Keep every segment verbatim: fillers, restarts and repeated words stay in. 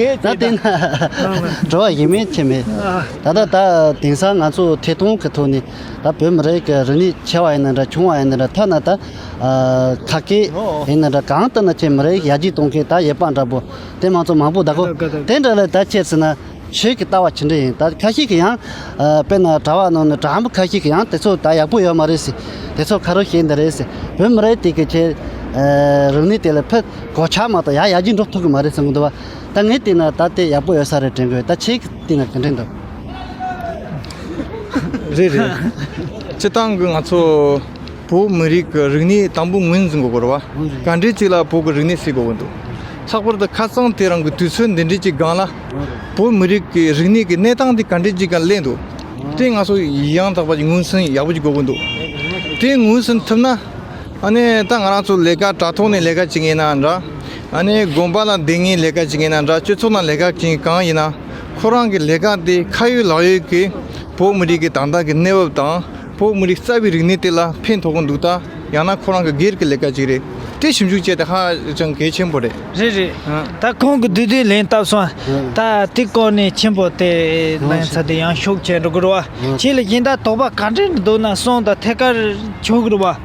ད་དེ་ན་དྲི་བ་ཡིན་མིན་ཆེ་མེད། ད་ལྟ་ད་དེང་སང་ང་ཚོ་ཐད་གཏོང་གི་ཐོག་ནས་ད་བོད་མི་རིགས་ཀྱི་རིག་གནས་ཆེ་བ་ཡིན་ན་འདྲ་ཆུང་བ་ཡིན་ན་འདྲ་ཐ་ན་ད་ཁ་སྐད་ཡིན་ན་འདྲ་གང་ལྟར་ན་ཆེ་མི་རིགས་ཡར་རྒྱས་གཏོང་མཁན་ད་ཡོད་པ་འདྲ་པོ་དེ་མང་ཚོགས་མང་པོ་ད་གོ་དེ་འདྲ་ལ་ད་ཁྱེད་ཟེར་ན། ཁྱེད་ཀྱི་ལྟ་བ་ཇི་འདྲ་ཡིན། ད་ཁ་ཤས་ཀྱིས་ཡང་དཔེར་ན་གྲྭ་བ་ནང་ནས་གྲྭ་པ་ཁ་ཤས་ཀྱིས་ཡང་དེ་ཚོ་ད་ཡག་པོ་ཡོད་མ་རེད་ཟེར། དེ་ཚོ་ཁ་རོག་བྱེད་འདི་རེད་ཟེར། བོད་མི་རིགས་དེ་གི་ཁྱེད་རིག་གནས་དེ་ལ་ཕར་གོད་ཆག་མ་གཏོགས་ཡར་ཡར་རྒྱས་འགྲོ་ཐུབ་ཀྱི་མ་རེད་ཟེར་གི་འདུག་བ། ད་ངས་བལྟས་ན་ད་དེ་ཡག་པོ་ཡོད་ས་རེད་དྲན་གི་ཡོད། ད་ཁྱེད་ཀྱིས་བལྟས་ན་ག་འདྲ་འདུག་རེད་རེད། སྤྱིར་བཏང་གི་ང་ཚོ་བོད་མི་རིགས་ཀྱི་རིག་གནས་དང་པོ་ངོས་འཛིན་དགོས་ཀྱི་རེད་བ། ག་འདྲས་ཅིག་ལ་བོད་ཀྱི་རིག་གནས་ཟེར་དགོས་ཀྱི་འདུག་ལྷག་པར་དུ་ཁ་སང་དེ་རིང་གི་དུས་ཚོད་འདི་འདྲས་ཅིག་སྒང་ལ་བོད་མི་རིགས་ཀྱི་རིག་གནས་ཀྱི་གནས་སྟངས་དེ་ག་འདྲས་ཅིག་སྒང་སླེབས་འདུག་དེ་ང་ཚོ་ཡང་དག་པ་ཅིག་ངོས་འཛིན་ཡག་པོ་ཅིག་དགོས་ཀྱི་འདུག་དེ་ངོས་འཛིན་ཐུབ་ན། ཨ་ནི་ད་ང་རང་ཚོ་ལས་ཀ་དྲ་ཐོག་ནས་ལས་ཀ་བྱེད་མཁན་ཡིན་ན་འདྲ། ཨ་ནི་དགོན་པ་ལ་བསྡད་མཁན་ལས་ཀ་བྱེད་མཁན་ཡིན་ན་འདྲ། སྤྱི་ཚོགས་ནང་ལས་ཀ་བྱེད་མཁན་གང་ཡིན་ན། ཁོ་རང་གི་ལས་ཀ་དེ་ཁ་ཡོད་ལག་ཡོད་ཀྱི་བོད་མི་རིགས་ཀྱི་ད་ལྟ་གི་གནས་བབ་དང་བོད་མི་རིགས་རྩ་བའི་རིག་གནས་དེ་ལ་ཕན་ཐོགས་ཀྱི་འདུག་ད་ཡང་ན་ཁོ་རང་གི་སྒེར་གྱི་ལས་ཀ་ཅིག་རེད། དེ་ཞིབ་འཇུག་བྱས་ཏེ་ཧ་ཅང་གལ་ཆེན་པོ་རེད། རེད་རེད། ཨ། ད་ཁོང་གི་བསྡུས་བསྡུས་ལན་བཏབ་སོང་། ཨ། ད་དེ་སྐོར་ནས་ཆེན་པོ་དེ་ཨ་ལན་ཚ་དེ་ཡང་ཤུགས་ཆེ་འགྲོ་གི་རེད་བ། ཨ། ཁྱེད་ལ་གཞན་དག་དོགས་པ་ག་འདྲ་འདུག་ན་གསུངས་དང་ཐད་ཀར་ཆོག་གི་རེད་བ། ཨ།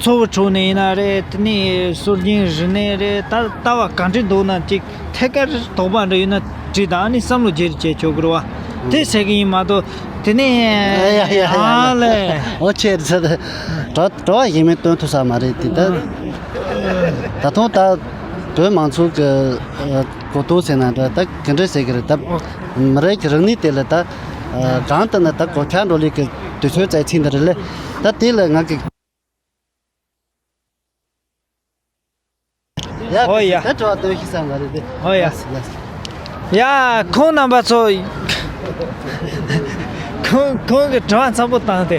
འཚོ་བའི་ཁྲོད་ནས་ཡིན་ན་རེད། དེ་ནས་སྲོལ་རྒྱུན་རིག་གནས་རེད། ད་ལྟ་བ་ག་འདྲ་འདུག་ན་ཅིག་ཐད་ཀར་དོགས་པ་འདྲ་ཡོད་ན་དྲིས་དང་ཨ་ནི་བསམ་བློ་བརྗེ་རེས་བྱེད་ཆོག་གི་རེད་བ། དེ་ཟེར་གི་ཡིན་མ་གཏོགས། དེ་ནས་ཡ་ཡ་ཡ་ཡ་ཡ། ཨ་ལས། འོ་ཆེ་རེད་ཟེར། དྲི་དྲི་བ་ཡིན་མིན་སྟོན་ཐུབ་ས་མ་རེད་དེ་ད། ད་དུང་ད་བོད་མང་ཚོགས་ཀྱི་གོ་རྟོགས་ཟེར་ན་འདྲ་ད་ག་འདྲ་ཟེར་གི་རེད་ད། མི་རིགས་ཀྱི་རིག་གནས་དེ་ལ་ད་གང་ལྟར་ན་ད་གོད་ཆག་འགྲོ་ལེ་གི་དུས་ཚོད་ཙམ་ཚིག་འདི་རེད་ལེ། ད་དེ་ལ་ང་གི་ཡ། ཨོ་ཡ། ད་དྲི་བ་སྟོན་ཤེས་ས་མ་རེད་དེ། ཨོ་ཡ། ལགས་སོ་ལགས་སོ། ཡ། ཁོང་རྣམ་པ་ཚོ། ཁོང་ཁོང་གི་དྲི་བ་ཚང་པོ་བཏང་སྟེ།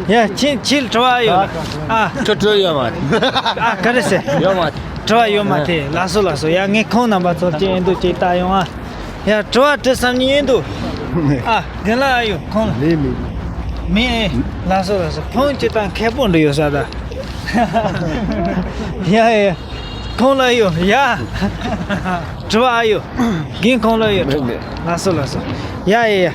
ཡ། ཁྱེད་ཁྱེད་དྲི་བ་ཡོད་ལ། ཨ། དྲི་དྲི་ཡོད་མ་རེད། ཨ། ག་རེ་ཟེར། ཡོད་མ་རེད། དྲི་བ་ཡོད་མ་རེད། ལགས་སོ་ལགས་སོ། ཡ། ངས་ཁོང་རྣམ་པ་ཚོར་ཅིག་ཨེ་འདུག་ཅིག་བལྟ་ཡོང་ཨ། ཡ། དྲི་བ་དྲི་བསམ་ཉིན་འདུག་ཨ། རྒན་ལགས་ཨ་ཡོད་ཁོང་། མེད་མེད། མེད། ལགས་སོ་ལགས་སོ། ཁོང་སྤྱིར་བཏང་མཁས་པོ་འདྲ་ཡོད་ས་ད། ཡ་ཡ། ཁོང་ལ་ཡོད་ཡ། དྲི་བ་ཨ་ཡོད། རྒན་ཁོང་ལ་ཡོད་དྲི་བ། མེད་མེད། ལགས་སོ་ལགས་སོ། ཡ་ཡ་ཡ།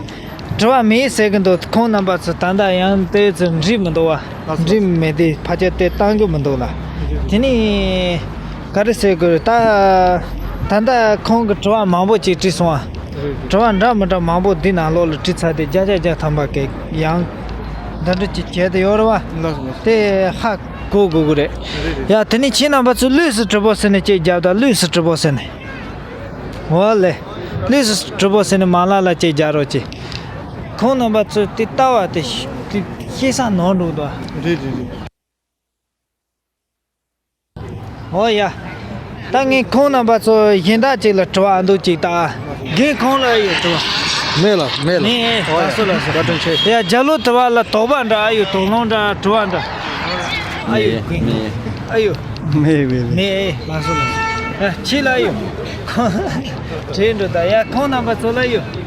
དྲི་བ་མེད་ཟེར་གི་འདུག་ཁོང་རྣམ་པ་ཚོ་ད་ལྟ་ཡང་དེ་ཚོ་འགྲིག་མི་འདུག་བ། ལགས་སོ། འགྲིག་མེད་དེ་ཕལ་ཆེར་དེ་བཏང་རྒྱུ་མི་འདུག་ལ། དེ་ནི། ག་རེ་ཟེར་དགོས་རེད་ད། ད་ལྟ་ཁོང་གིས་དྲི་བ་མང་པོ་ཅིག་དྲིས་སོང་ཨ། རེད་རེད། དྲི་བ་འདྲ་མི་འདྲ་མང་པོ་འདི་ནང་ལོགས་ལ་དྲིས་ཚར་ཏེ་བརྒྱ་ཆ་བརྒྱ་ཐམ་པ་གི་ཡང་འདི་འདྲ་ཅིག་བྱས་ཏེ་ཡོད་རེད་བ། ལགས་སོ་ལགས་སོ། དེ་ཧ་གོ་དགོས་ཀྱི་རེད། རེད་རེད། ཡ་དེ་ནས་ཁྱེད་རྣམ་པ་ཚོས་ལུས་སུ་དྲི་བོ་ཟེར་ནས་ཅིག་རྒྱབ་དང་ལུས་སུ་དྲི་བོ་ཟེར་ནས། འོ་ལེ། ལུས་སུ་དྲི་བོ་ཟེར་ནས་མ་ལ་ལ་ཅིག་རྒྱག་རོགས་གྱིས། ཁོང་རྣམ་པ་ཚོས་དེ་ལྟ་བ་དེ་ཤ་དེ་ཤེས་ས་ནོར་འགྲོ་འདུག་རེད་རེད་རེད། ཨོ་ཡ། ད་ངས་ཁོང་རྣམ་པ་ཚོ་གཞན་དག་ཅིག་ལ་དྲི་བ་འདུག་ཅིག་ད། རྒན་ཁོང་ལ་ཡོད་དྲི་བ། མེད་ལ་མེད་ལ། མེད། ཨོ་ཡ། ལགས་སོ་ལགས་སོ། བཀའ་དྲིན་ཆེ། ཡ་རྒྱ་ལོ་དྲི་བ་ལ་དོགས་པ་འདྲ་ཨ་ཡོད་དོགས་སློང་འདྲ་དྲི་བ་འདྲ། ཨ་ཡོད་མེད་མེད། ཨ་ཡོད། མེད་མེད་མེད། མེད། ལགས་སོ་ལགས་སོ། ཡ་ཁྱེད་ལ་ཡོད། ཁོང་དྲིས་འགྲོ་ད་ཡ་ཁོང་རྣམ་པ་ཚོ་ལ་ཡོད།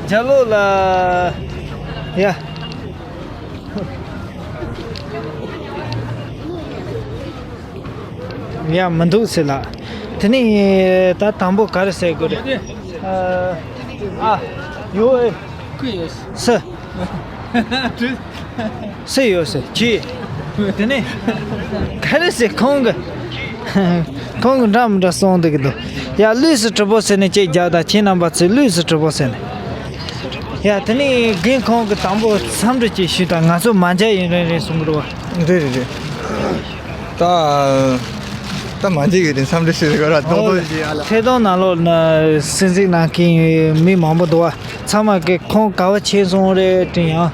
རྒྱ་ལོ་ལ་ཡ། ཡ་མི་འདུག་ཟེར་ལ། དེ་ནས་ད་དང་པོ་ག་རེ་ཟེར་དགོས་རེད། ཨ། ཨ། ཡོད་ཨེ། ཀུ་ཡོད། སུ། སུ་ཡོད་ཟེར་ཁྱི། དེ་ནས་ག་རེ་ཟེར་ཁོང་གི། ཁོང་གི་འདྲ་མི་འདྲ་གསུངས་འདུག་གི་འདུག་ཡ་ལུས་སུ་གྲུབ་པོ་ཟེར་ནས་ཅིག་རྒྱག་དང་ཁྱེད་རྣམ་པ་ཚོས་ལུས་སུ་གྲུབ་པོ་ཟེར་ནས། ཡ་དེ་ནས་རྒན་ཁོང་གི་དང་པོ་འཚམས་འདྲི་ཅིག་ཞུས་དང་ང་ཚོ་མ་མཇལ་ཡུན་རིང་རིང་སོང་གི་རེད་བ། རེད་རེད་རེད། ད། ད་མ་འཇིག་ཡོད་དེ་འཚམས་འདྲི་ཞུ་རེ་ག་ར་གཏོང་ཐོག་ཞིག་ཨ་ལ། ཐད་གཏོང་ནང་ལོགས་ན་སེམས་གཟིགས་གནང་མཁན་མི་མང་པོ་འདུག་བ། ཚང་མ་གི་ཁོང་ག་བ་ཆེ་སོང་རེད་དྲན་ཡང་།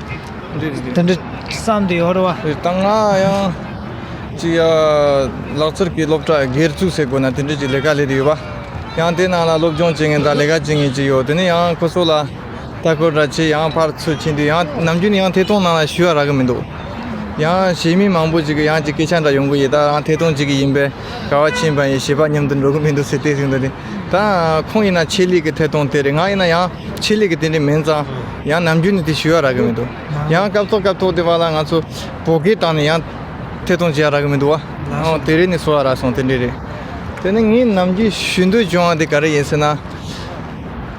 རེད་རེད། དེ་འདྲ་བསམ་དུ་ཡོད་རེད་བ། རེད་ད་ང་ཡང་། ཅི་ཡ། ལག་རྩལ་གྱི་སློབ་གྲྭ་སྒེར་བཙུགས་ཟེར་དགོས་ན་དེ་འདྲ་ཅིག་ལས་ཀ་ལས་དེ་ཡོད་བ། ཡང་དེ་ནང་ལ་སློབ་སྦྱོང་བྱེད་མཁན་དང་ལས་ཀ་བྱེད་མཁན་ཅིག་ཡོད་དེ་ནས་ཡང་ཁོ་ཚོ་ལ། ལྟ་སྐོར་འདྲ་བྱེད་ཡང་ཕར་ཚུར་ཕྱིན་དུས་ཡང་ནམ་རྒྱུན་ཡང་ཐད་གཏོང་ནང་ལ་ཞུ་བ་རག་གི་མི་འདུག་ཡང་གཞན་མི་མང་པོ་ཅིག་གིས་ཡང་ཅིག་སྐད་ཆ་འདྲ་ཡོང་གི་ཡོད་ད་ཡང་ཐད་གཏོང་ཅིག་གི་ཡིན་པས་ག་བ་ཕྱིན་པ་ཡིན་གཞས་པ་མཉམ་དུ་འགྲོ་གི་མི་འདུག་ཟེར་བལྟས་ཟིན་འདུག་དེ་ད་ཁོང་ཡིན་ན་ཆེད་ལས་ཀྱི་ཐད་གཏོང་དེ་རེད། ང་ཡིན་ན་ཡང་ཆེད་ལས་ཀྱི་དེ་འདྲ་མིན་ཙང་ཡང་ནམ་རྒྱུན་ནས་དེ་ཞུ་བ་རག་གི་མི་འདུག་ཡང་སྐབས་ཐོག་སྐབས་ཐོག་དེ་བ་ལ་ང་ཚོ་བོད་སྐད་བཏང་ནས་ཡང་ཐད་གཏོང་བྱེད་ཡ་རག་གི་མི་འདུག་བ། ཨོ་དེ་རེད་ནས་སོ་བ་རག་སོང་དེ་འདྲ་རེད། དེ་ནས་ངས་ནམ་རྒྱུན་ཞུ་འདོད་བྱུང་བ་དེ་ག་རེ་ཡིན་ཟེར་ན།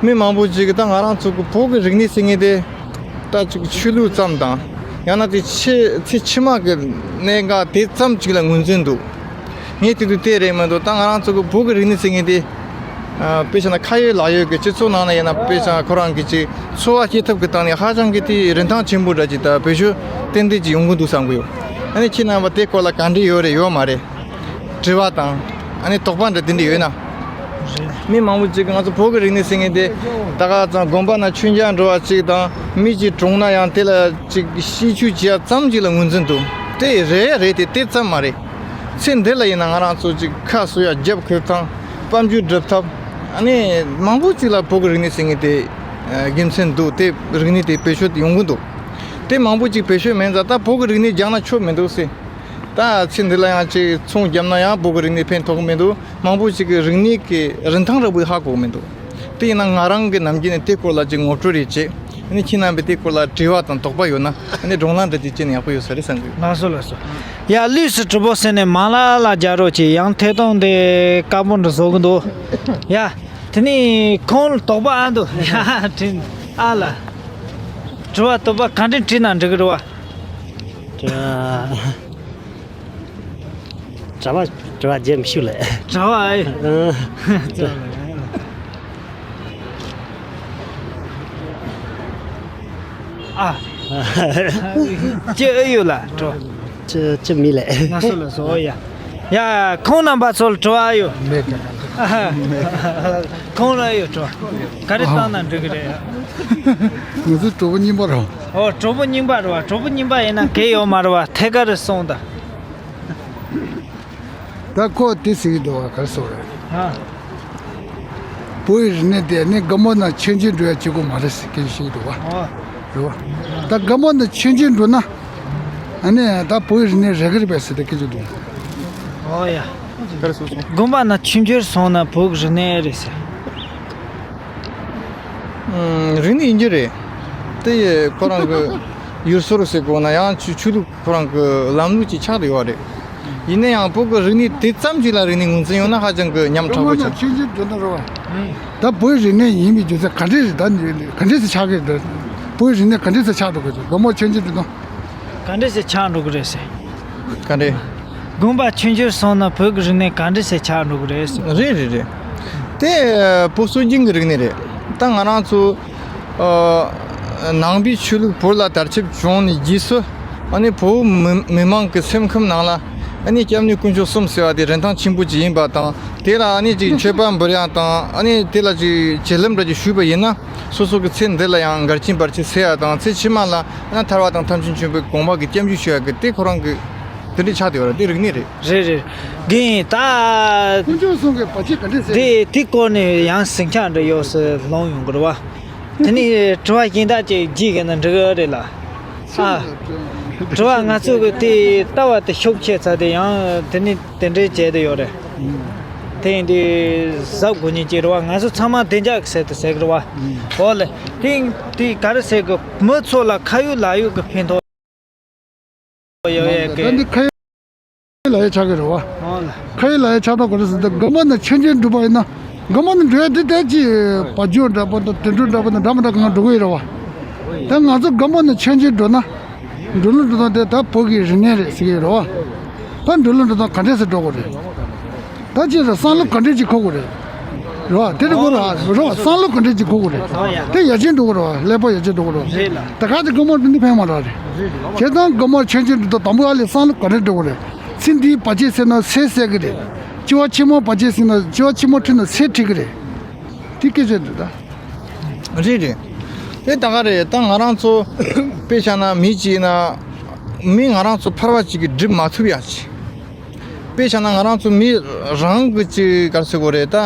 མི་མང་པོ་ཅིག་གིས་ད་ང་རང་ཚོ་གི་བོད་ཀྱི་རིག་གནས་ཟེར་མཁན་དེ་ད་ཅིག་ཆོས་ལུགས་ཙམ་དང་། ཡང་ན་དེ་ཕྱི་ཚེ་ཕྱི་མ་གི་གནད་འགག་དེ་ཙམ་ཅིག་ལ་ངོས་འཛིན་འདུག་ངས་དེ་དུས་དེ་རེད་མི་འདུག་ད་ང་རང་ཚོ་གི་བོད་ཀྱི་རིག་གནས་ཟེར་མཁན་དེ། ཨ། དཔེ་བྱས་ན་ཁ་ཡོད་ལག་ཡོད་ཀྱི་སྤྱི་ཚོགས་ནང་ན་ཡིན་ན། དཔེ་བྱས་ན་ཁོ་རང་གི་ཅིག་འཚོ་བ་སྐྱེལ་ཐབས་ཀྱི་སྟེང་ནས་ཧ་ཅང་གི་དེ་རིན་ཐང་ཆེན་པོ་འདྲ་ཅིག་ད་བེད་སྤྱོད་ཏན་ཏན་ཅིག་ཡོང་གི་འདུག་བསམ་གི་ཡོད། ཨ་ནི་ཁྱེད་རྣམ་པ་དེ་སྐོར་ལ་ག་འདྲ་ཡོད་རེད་ཡོད་མ་རེད། དྲི་བ་དང་། ཨ་ནི་དོགས་པ་འདྲ་དེ་འདྲ་ཡོད་ན། མི་མང་པོ་ཅིག་གིས་ང་ཚོ་བོད་ཀྱི་རིག་གནས་ཟེར་མཁན་དེ་ད་ག་ཙམ་དགོན་པ་ན་མཆོད་མཇལ་འགྲོ་བ་ཅིག་དང་། མི་གཅིག་གྲོངས་ན་ཡང་དེ་ལ་ཅིག་ཤིས་བརྗོད་བྱེད་ཡ་ཙམ་ཅིག་ལ་ངོས་འཛིན་འདུག་དེ་རེད་རེད། དེ་དེ་ཙམ་མ་རེད། ཚེ་འདི་ལ་ཡིན་ན་ང་རང་ཚོ་ཅིག་ཁ་གསོ་ཡ། རྒྱབ་འཁེབས་སྟངས། དཔལ་འབྱོར་སྒྲུབ་ཐབས། ཨ་ནི་མང་པོ་ཅིག་ལ་བོད་ཀྱི་རིག་གནས་ཟེར་མཁན་དེ་དགེ་མཚན་འདུག་དེ་རིག་གནས་དེ་བེད་སྤྱོད་ཡོང་གི་འདུག་དེ་མང་པོ་ཅིག་བེད་སྤྱོད་མེད་ཙང་ད་བོད་ཀྱི་རིག་གནས་རྒྱག་ན་ཆོ་མི་འདུག་ཟེར། ད་ཚེ་འདི་ལ་ཡང་ཅིག་ཚོང་བརྒྱབ་ན་ཡང་བོད་ཀྱི་རིག་གནས་ཕན་ཐོགས་མི་འདུག་མང་པོ་ཅིག་གིས་རིག་གནས་ཀྱི་རིན་ཐང་ར་བོ་ཧ་གོ་མི་འདུག་དེ་ཡིན་ན་ང་རང་གི་ནམ་རྒྱུན་ནས་དེ་སྐོར་ལ་ཅིག་ངོ་སྤྲོད་རེ་བྱེད། ཨ་ནི་ཁྱེད་རྣམ་པས་དེ་སྐོར་ལ་དྲི་བ་དང་དོགས་པ་ཡོད་ན། ཨ་ནི་བགྲོ་གླེང་འདྲ་ཅིག་བྱས་ན་ཡག་པོ་ཡོད་ས་རེད་བསམ་གི་ཡོད། ལགས་སོ་ལགས་སོ། ཡ། ལུས་སུ་གྲུབ་པོ་ཟེར་ནས་མ་ལ་ལ་རྒྱག་རོགས་གྱིས། ཡང་ཐད་གཏོང་དེ་དཀར་པོ་འདྲ་བཟོ་གི་འདུག་ཡ། དེ་ནས་ཁོང་ལ་དོགས་པ་ཨ་འདུག་ཡ། དྲིན་ཨ་ལ། དྲི་བ་དོགས་པ་ག་འདྲ་དྲིས་ན་འགྲིག་གི་རེད་བ། དྲི་བ། དྲི་བ་དྲི་བ་རྒྱབ་མི་ཤུགས་ལས། དྲི་བ་ཨེ། ཨ། ཨ། ཅི་ཨེ་ཡོད་ལ་དྲི་བ། ཅི་ཅི་མི་ལས། ང་སུ་ལ་སོ་ཡ། ཡ། ཁོང་རྣམ་པ་ཚོ་ལ་དྲི་བ་ཨེ་ཡོད། མེད་ཀྱང་། ཁོང་ལ་ཨེ་ཡོད་དྲི་བ། ག་རེ་བཏང་ན་འགྲིག་གི་རེད། ང་ཚོ་གྲོགས་པོ་རྙིང་པ་རེད། ཨོ། གྲོགས་པོ་རྙིང་པ་རེད་བ། གྲོགས་པོ་རྙིང་པ་ཡིན་ན་གལ་ཡོད་མ་རེད་བ། ཐད་ཀར་རེ་གསུངས་དང་། ད་ཁོ་དེ་ཟེར་གྱི་འདུག་བ། ག་རེ་ཟེར་རེད། ཨ། བོད་ཡིག་རིག་གནས་དེ་ནི་དགོན་པ་ནང་མཆོད་མཇལ་འགྲོ་ཡ་གཅིག་པོ་མ་རེད་ཟེར་སྐད་ཆ་བཤད་ཀྱི་འདུག་བ། ཨོ། རེད་བ། ད་དགོན་པ་ནང་མཆོད་མཇལ་འགྲོ་ན། ཨ་ནི་ད་བོད་ཡིག་རིག་གནས་རག་གི་རེད་པས་ཟེར་ཏེ་སྐད་ཆ་འདུག་ཨོ་ཡ། ག་རེ་ཟེར་སོང་། དགོན་པ་ནང་མཆོད་མཇལ་སོང་ན་བོད་ཡིག་རིག་གནས་རེད་ཟེར། ཨུམ། རིག་གནས་ཡིན་རྒྱུ་རེད། དེ་ཡི་ཁོ་རང་གི་ཡུལ་སྲོལ་ཟེར་དགོས་ན། ཡང་ཆོས་ཆོས་ལུགས་ཁོ་རང་གི་ལམ་ལུགས་ཅིག་ཆགས་བསྡད་ཡོད་རེད། ཡིན་ན་ཡང་བོད་ཀྱི་རིག་གནས་དེ་ཙམ་ཞིག་ལ་རིག་གནས་ངོས་འཛིན་ཡོང་ན་ཧ་ཅང་གི་ཉམ་ཕྲ་པོ་ཆགས། ཆོས་ཆོས་དོན་དུ་རོ། ད་བོད་རིག་གནས་ཡིན་པའི་རྒྱུ་མཚན་ག་འདྲས་རེད། ད་ག་འདྲས་སེ་ཆགས་ཀྱི་རེད། བོད་རིག་གནས་ག་འདྲས་སེ་ཆགས་འགྲོ་གི་རེད། དགོན་པ་ཆོས་ཆོས་དོན་དུ། ག་འདྲས་སེ་ཆགས་འགྲོ་གི་རེད་ཟེར། ག་འདྲས། དགོན་པ་ཆོས་ཆོས་སོང་ན་བོད་ཀྱི་རིག་གནས་ག་འདྲས་སེ་ཆགས་འགྲོ་གི་རེད་ཟེར། རེད་རེད་རེད། དེ་བོད་སྲོལ་རྒྱུན་གྱི་རིག་གནས་རེད། ད་ང་རང་ཚོ། ཨ། ནང་པའི་ཆོས་ལུགས་བོད་ལ་དར་ཁྱབ་བྱུང་ནས་རྗེས་སུ། ཨ་ནི་བོད་མི་མི་མང་གི་སེམས་ཁམས་ནང་ལ། ཨ་ནི་སྐྱབས་གནས་དཀོན་མཆོག་གསུམ་ཟེར་བ་དེ་རིན་ཐང་ཆེན་པོ་ཅིག་ཡིན་པ་དང་། དེ་ལ་ཨ་ནི་ཅིག་མཆོད་པ་འབུལ་ཡ་དང་། ཨ་ནི་དེ་ལ་ཅིག་བྱིན་རླབས་འདྲ་ཅིག་ཞུས་པ་ཡིན་ན། སོ་སོ་གི་ཚེ་འདི་ལ་ཡང་འགལ་རྐྱེན་བར་ཆད་སེལ་ཡ་དང་། ཚེ་ཕྱི་མ་ལ་ཨ་ནི་ཐར་པ་དང་ཐམས་ཅད་མཁྱེན་པའི་དགོངས་པ་གི་སྐྱབས་འཇུག་ཞུ་ཡ་གི་དེ་ཁོ་རང་གི་དེ་འདྲ་ཆགས་བསྡད་ཡོད་རེད། དེ་རིག་གནས་རེད། རེད་རེད། རྒན་ད། དཀོན་མཆོག་གསུམ་གྱི་བར་ཆད་ག་འདྲས་སེལ། དེ་དེ་སྐོར་ནས་ཡང་ཟིང་ཆ་འདྲ་ཡོད་སེ་ལོང་ཡོང་གི་རེད་བ། དེ་ནས་དྲི་བ་གཞན་དག་ཅིག་བརྗེས་གི་ན་འགྲིག་གི་རེད་ལ། ཨ། དྲི་བ་ང་ཚོ་གི་དེ་ལྟ་བ་དེ་ཤུགས་ཆེ་ཚ་དེ་ཡང་དེ་ནས་དེ་འདྲའི་བྱས་དེ་ཡོད་རེད། དེ་ཡིན་དུས་གཟབ་དགོས་ཉེན་ཅིག་རེད་བ། ང་ཚོ་ཚང་མ་བདེ་འཇགས་ཀྱི་ཟེར་དུ་ཟེར་གི་རེད་བ། འོ་ལེ། དེ་དེ་ག་རེ་ཟེར་གི། མི་ཚོ་ལ་ཁ་ཡོད་ལག་ཡོད་ཀྱི་ཕན་ཐོགས་ཡོད་ཡོད་ད་གི། འདི་ཁ་ཡོད་ལག་ཡོད་ཆགས་ཀྱི་རེད་བ། འོ་ལེ། ཁ་ཡོད་ལག་ཡོད་ཆགས་ཐག་གོ་རེད་ཟེར་ཏེ། དགོན་པ་ནང་མཆོད་མཇལ་འགྲོ་བ་ཡིན་ན། དགོན་པ་ནང་འགྲོ་ཡ་དེ་ལྟར་གྱི་བ་ཇོ་འདྲ་པོ་དང་དུད་འགྲོ་འདྲ་པོ་དང་འདྲ་མི་འདྲ་གང་འགྲོ་གི་ཡོད་རེད་བ། ད་ང་ཚོ་དགོན་པ་ནང་མཆོད་མཇལ་འགྲོ་ན། འགྲོ་ལུགས་འགྲོ་སྟངས་དེ་ད་བོད་ཀྱི་རིག་གནས་རེད་ཟེར་གྱི་ཡོད་རེད་བ། ད་འགྲོ་ལུགས་འགྲོ་སྟངས་ག་འདྲས་སེ་འགྲོ་དགོས་རེད། ད་ཅི་རེད། བསམ་བློ་ག་འདྲས་ཅིག་འཁོར་དགོས་རེད། རེད་བ། དེ་རེད་གོ་ར། རེད་བ། བསམ་བློ་ག་འདྲས་ཅིག་འཁོར་དགོས་རེད། དེ་ཡར་རྒྱས་འགྲོ་དགོས་རེད་བ། ཀླད་པ་ཡར་རྒྱས་འགྲོ་དགོས་རེད་བ། རེད་ལ། ད་ག་དེ་དགོན་པ་འདི་ཕན་མ་རེད། བྱས་ཙང་དགོན་པ་ཆོས་ཆོས་འདི་དང་དང་པོ་ཨ་ལས་བསམ་བློ་ག་འདྲས་འགྲོ་དགོས་རེད། ཚེ་འདིའི་བར་ཆད་སེལ་ན་ཚེ་གསལ་གི་རེད། སྐྱེ་བ་ཕྱི་མའི་བར་ཆད་སེལ་ན། སྐྱེ་བ་ཕྱི་མ་འཁྲུལ་ན་ཚེ་འཁྲུལ་གི་རེད། དེ་སྐད་ཆ་འདི་ད། རེད་རེད། དེ་ད་ག་རེད། ད་ང་རང་ཚོ་དཔེ་བཞག་ན་མི་གཅིག་ཡིན་ན། མི་ང་རང་ཚོ་ཕལ་བ་གཅིག་གིས་སྒྲུབ་མ་ཐུབ་ཡ་ཅིག་དཔེ་བཞག་ན་ང་རང་ཚོ་མི་རང་གི་ཅིག་ག་རེ་ཟེར་དགོས་རེད། ད་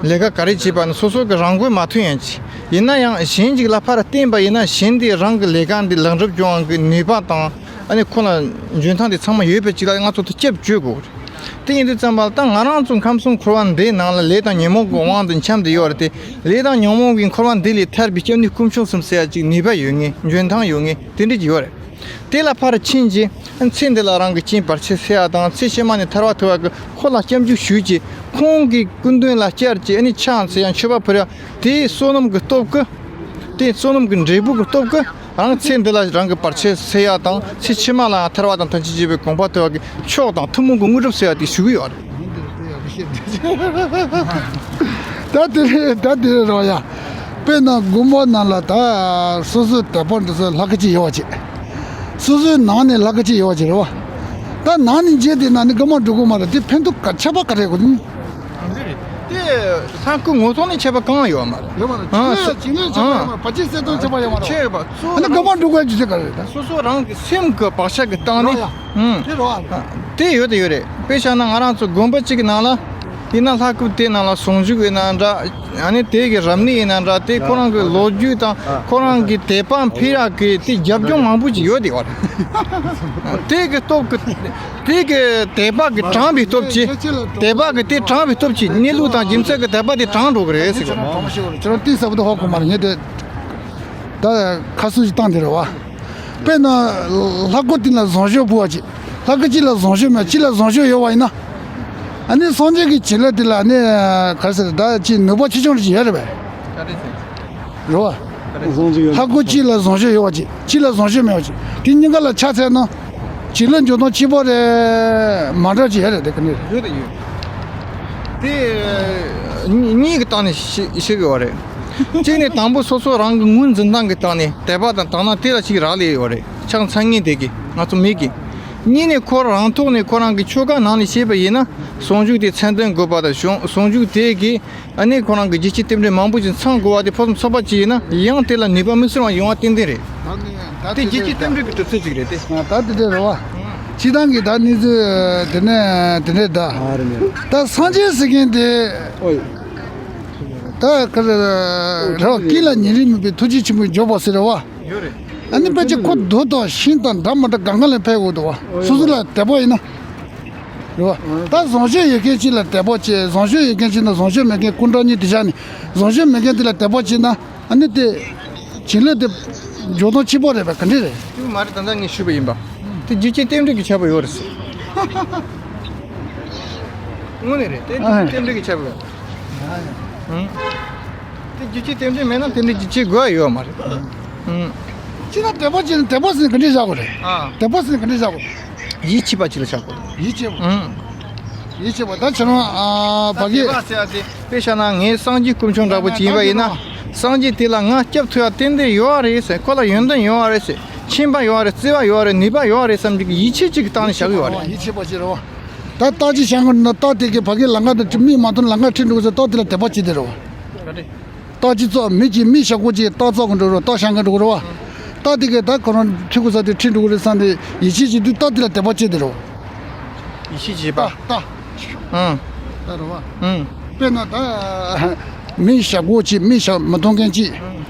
ལས་ཀ་ག་རེ་བྱེད་པ་ནི་སོ་སོ་གི་རང་འགུལ་མ་ཐོན་ཡ་ཅིག་ཡིན་ན་ཡང་གཞན་ཅིག་ལ་ཕར་བརྟེན་པ་ཡིན་ན། གཞན་དེ་རང་གི་ལས་ཀ་འདི་ལེགས་འགྲུབ་སྐྱོང་བ་གི་ནུས་པ་དང་། ཨ་ནི་ཁོ་ལ་འཇོན་ཐང་དེ་ཚང་མ་ཡོད་པའི་ཅིག་ལ་ང་ཚོ་དེ་སྐྱབས་བཅོལ་དགོས་རེད། དེ་ཡིན་དུས་ཙམ་པ་ལ་ད་ང་རང་ཚོ་ཁམས་གསུམ་འཁོར་བ་འདིའི་ནང་ལ་ལས་དང་ཉོན་མོངས་ཀྱི་དབང་དུ་འཁྱམས་ཏེ་ཡོད་རེད་དེ། ལས་དང་ཉོན་མོངས་ཀྱི་འཁོར་བ་འདི་ལས་ཐར་བའི་སྐྱབས་གནས་དཀོན་མཆོག་གསུམ་ཟེར་ཡ་ཅིག་ནུས་པ་ཡོད་མཁན། འཇོན་ཐང་ཡོད་མཁན་དེ་འདྲ་ཅིག་ཡོད་རེད། དེ་ལ་ཕར་ཕྱིན་རྗེས་ཚེ་འདི་ལ་རང་གི་རྐྱེན་བར་ཆད་སེལ་ཡ་དང་ཚེ་ཕྱི་མ་ནས་ཐར་བ་ཐོབ་ཡ་གི་ཁོ་ལ་སྐྱབས་འཇུག་ཞུས་རྗེས་ཁོང་གི་སྐུ་མདུན་ལ་བཅར་རྗེས་ཨ་ནི་ཕྱག་འཚལ་ཡ་མཆོད་པ་ཕུལ་ཡ་དེའི་བསོད་ནམས་ཀྱི་སྟོབས་ཀྱིས། དེའི་བསོད་ནམས་ཀྱི་འབྲས་བུ་གི་སྟོབས་ཀྱིས་རང་ཚེ་འདི་ལ་རང་གི་བར་ཆད་སེལ་ཡ་དང་ཚེ་ཕྱི་མ་ལ་ཡང་ཐར་བ་དང་ཐམས་ཅད་མཁྱེན་པའི་གོ་འཕང་ཐོབ་ཡ་གི་མཆོག་དང་ཐུན་མོང་གི་དངོས་གྲུབ་སྩོལ་ཡ་དེ་ཞུ་གི་ཡོད་རེད། ད་དེ་རེད། ད་དེ་རེད་རོགས་ཡ། དཔེར་ན་དགོན་པ་ནང་ལ་ད་སོ་སོའི་དད་པ་འདི་ཚོ་ལྷ་སྐུ་གཅིག་ཡོད་པ་བྱེད། སོ་སོའི་ནང་ནས་ལྷ་སྐུ་གཅིག་ཡོད་པ་བྱེད་རེད་བ། ད་ནང་ནས་མཇལ་དེ་ནང་ནས་དགོན་པ་འགྲོ་དགོས་མ་རེད། དེ་ཕན་ཐོགས་ག་ཁྱད་པར་ག་རེ་དགོས་ནི། དེ་ལྷ་སྐུ་ངོ་ཐོག་ནས་ཁྱད་པར་གང་ཡང་ཡོད་མ་རེད། ཡོད་མ་རེད། ཨང་། ཅིག་ལས་ཅིག་ལས་ཁྱད་པར་ཡོད་མ་རེད། བར་ཆད་སེལ་སྟངས་ཁྱད་པར་ཡོད་མ་རེད། ཁྱད་པར་གཙོ་བོ་ཨ་ནི་དགོན་པ་འགྲོ་དགོས་རྒྱུ་དེ་ག་རེ་རེད་ད། སོ་སོ་རང་གི་སེམས་ཀྱི་བག་ཆགས་ཀྱི་སྟེང་ནས། རོགས་ཡ། ཨང་། དེ་ཡོད་དེ་ཡོད་རེད། དཔེ་བཞག་ན་ང་རང་ཚོ་དགོན་པ་གཅིག་གི་ནང་ལ་ཡིན་ན་ལྷ་སྐུ་དེ་ནང་ལ་ཟུང་འཇུག་ཡིན་ན་འདྲ། ཨ་ནི་དེ་གི་རབ་གནས་ཡིན་ན་འདྲ། དེ་ཁོ་རང་གི་ལོ་རྒྱུས་དང་ཁོ་རང་གི་དད་པ་འཕེལ་ཡག་གི་དེ་རྒྱབ་ལྗོངས་མང་པོ་ཅིག་ཡོད་དེ་ཡོད་རེད། དེ་གི་སྟོབས་ཀྱིས་དེ་གི་དད་པ་གི་དྲངས་པའི་སྟོབས་ཀྱིས། དད་པ་གི་དེ་དྲངས་པའི་སྟོབས་ཀྱིས་གནས་ལུགས་དང་རྒྱུ་མཚན་གི་དད་པ་དེ་དྲངས་འགྲོ་གི་རེད་ཟེར་གི་རེད། ཁྱེད་རང་གཏིང་ཟབ་པོ་དེ་ཧ་གོ་མ་རེད། ངས་དེ་ད་ཁ་གསོ་ཞིག་བཏང་དེ་རེད་བ། དཔེར་ན་ལྷ་སྐུ་དེ་ལ་བཟང་སྤྱོད་ཕུལ་བ་ཅིག་ལྷ་སྐུ་གཅིག་ལ་བཟང་སྤྱོད་མེད། གཅིག་ལ་བཟང་སྤྱོད་ཡོད་པ་ཡིན་ན། ཨ་ནི་སངས་རྒྱས་ཀྱི་བྱིན་རླབས་དེ་ལ་ཨ་ནི་ག་རེ་ཟེར། ད་ཅིག་ནུས་པ་ཆེ་ཆུང་ཅིག་ཡོད་རེད་པས། རེད་བ། ལྷ་སྐུ་གཅིག་ལ་བཟང་སྤྱོད་ཡོད་པ་ཅིག་གཅིག་ལ་བཟང་སྤྱོད་མེད་པ་ཅིག་དེ་གཉིས་ཀ་ལ་ཆ་མཚོན་ན། བྱིན་རླབས་འཇུག་སྟངས་གཅིག་པ་རེད་མ་འདྲ་ཅིག་ཡོད་རེད། དེ་ག་ནས་རེད། ཡོད་དེ་ཡོད། དེ་གཉིས་གཉིས་ཀྱི་སྟེང་ནས་ཤེས་ཤེས་དགོས་པ་རེད། གཅིག་ནས་དང་པོ་སོ་སོ་རང་གི་ངོས་འཛིན་སྟངས་ཀྱི་སྟེང་ནས་དད་པ་དང་དག་སྣང་དེ་ལ་ཅིག་རག་ལས་ཡོད་རེད། ཆགས་ཚང་ངེས་དེ་གི་ང་ཚོ་མི་གི། གཉིས་ནས་ཁོ་རང་ཐོག་ནས་ཁོ་རང་གི་ཆོས་བཀའ་ནང་ནས་བཤད་པ་ཡིན་ན་ཟུང་འཇུག་དེ་མཚན་ལྡན་དགོས་པ་དང་ཟུང་ཟུང་འཇུག་དེ་གི་ཨ་ནི་ཁོ་རང་གི་རྒྱུད་ཀྱི་རྟེན་འབྲེལ་མང་པོ་ཞིག་ཚང་དགོས་པ་དེ་ཕུན་སུམ་ཚོགས་པ་ཅིག་ཡིན་ན་ཡང་དེ་ལ་ནུས་པ་དམིགས་བསལ་བ་ཡོང་བ་ཏན་ཏན་རེད། དེ་རྒྱུད་ཀྱི་རྟེན་འབྲེལ་གྱི་གྲུབ་ཚུལ་ཅིག་རེད་དེ། ད་དེ་འདྲ་རེད་བ། སྤྱིར་བཏང་གི་ད་གནས་ཚུལ་དེ་ནས་དེ་འདྲ་ད། ད་སངས་རྒྱས་ཟེར་མཁན་དེ། ད་ག་རེ་རེད་བ། སྐྱེ་ལ་ཉེ་རིང་མེད་པའི་ཐུགས་རྗེ་ཆེན་པོས་འཇོམས་པ་ཟེར་རེད་བ། ཡོད་རེད། ཨ་ནི་ཕལ་ཆེར་ཁོ་རྡོ་དང་ཤིང་དང་འདྲ་མི་འདྲ་གང་ག་ལ་ཕེབས་དགོས་འདུག་བ། སོ་སོ་ལ་དད་པ་ཡིན་ན། རེད་བ། ད་བཟང་སྤྱོད་ཡོད་མཁན་ཅིག་ལ་དད་པ་བྱེད། བཟང་སྤྱོད་ཡོད་མཁན་ཅིག་དང་བཟང་སྤྱོད་མེད་མཁན་སྐུ་འདྲ་གཉིས་དེ་བཞག་ནས་བཟང་སྤྱོད་མེད་མཁན་དེ་ལ་དད་པ་བྱེད་ན་ཨ་ནི་དེ་བྱིན་རླབས་དེ་འཇོག་སྟངས་གཅིག་པ་རེད་པས། ག་འདྲ་རེད། དེ་མ་རེད། ད་ལྟ་ངས་ཞུས་པ་ཡིན་པ། དེ་རྒྱུ་རྐྱེན་རྟེན་འབྲེལ་གྱི་ཁྱད་པར་ཡོད་རེད་ཟེར། དངོས་གནས་རེད། དེ་རྒྱུ་རྐྱེན་རྟེན་འབྲེལ་གྱི་ཁྱད་པར་ཡོད། ཨང་། དེ་རྒྱུ་རྐྱེན་རྟེན་འབྲེལ་མེད་ན་དེ་འདྲའི་རྒྱུ་རྐྱེན་དགོས་ཡ་ཡོད་མ་རེད། ཨང་། ཅི་ན་དད་པ་བྱས་ན་དད་པ་ཟེར་ན་ག་འདྲས་བཞག་དགོས་རེད། ཨ། དད་པ་ཟེར་ན་ག་འདྲས་བཞག་དགོས་རེད། ཡིད་ཆེས་པ་ཅིག་ལ་བཞག་དགོས་རེད། ཡིད་ཆེས་པ། ཨང་། ཡིད་ཆེས་པ། ད་ཁྱེད་རང་ཨ་ཕ་གི། དད་པ་ཟེར་ཡ་དེ་དཔེ་བཞག་ན་ངས་སངས་རྒྱས་དཀོན་མཆོག་འདྲ་པོ་ཅིག་ཡིན་པ་ཡིན་ན། སངས་རྒྱས་དེ་ལ་ང་སྐྱབས་ཐུབ་ཡ་ཏན་ཏན་ཡོད་རེད་ཟེར། ཁོ་ལ་ཡོན་ཏན་ཡོད་རེད་ཟེར། མཁྱེན་པ་ཡོད་རེད། བརྩེ་བ་ཡོད་རེད། ནུས་པ་ཡོད་རེད་བསམ་གྱི་ཡིད་ཆེས་ཅིག་གི་སྟེང་ནས་བཞག་གི་ཡོད་རེད། ཡིད་ཆེས་པ་ཅིག་རེད་བ། ད་རྟགས་ཅིག་བཞག་དགོས་ན་རྟགས་དེ་གི་ཕ་གི་ལམ་ཁ་དང་མིག་མ་མཐོང་ལམ་ཁ་ཁྲིད་འགྲོ་གི་ཟེར། རྟགས་དེ་ལ་དད་པ་བྱེད་དེ་རེད་བ། རྟགས་ཅིག་བཙོག་མི་གཅིག་མི་ཞག་པོ་གཅིག་རྟགས་བཙོག་གི་འགྲོ་རོགས། རྟགས་བཤང་གི་འགྲོ་གི་རེད་བ། རྟགས་དེ་གས་ད་ཁོ་རང་ཁྲིད་དགོས་ས་དེ་ཁྲིད་འགྲོ་གི་རེད་བསམ་སྟེ་ཡིད་ཆེས་བྱེད་དུས་རྟགས་དེ་ལ་དད་པ་བྱེད་དེ་རོགས། ཡིད་ཆེས་བྱེད་པ། རྟགས། ཨང་། རྟགས་རེད་བ། ཨང་། དཔེར་ན་ད་མི་ཞག་པོ་གཅིག་མི་ཞག་མི་མཐོང་མཁན་གཅིག་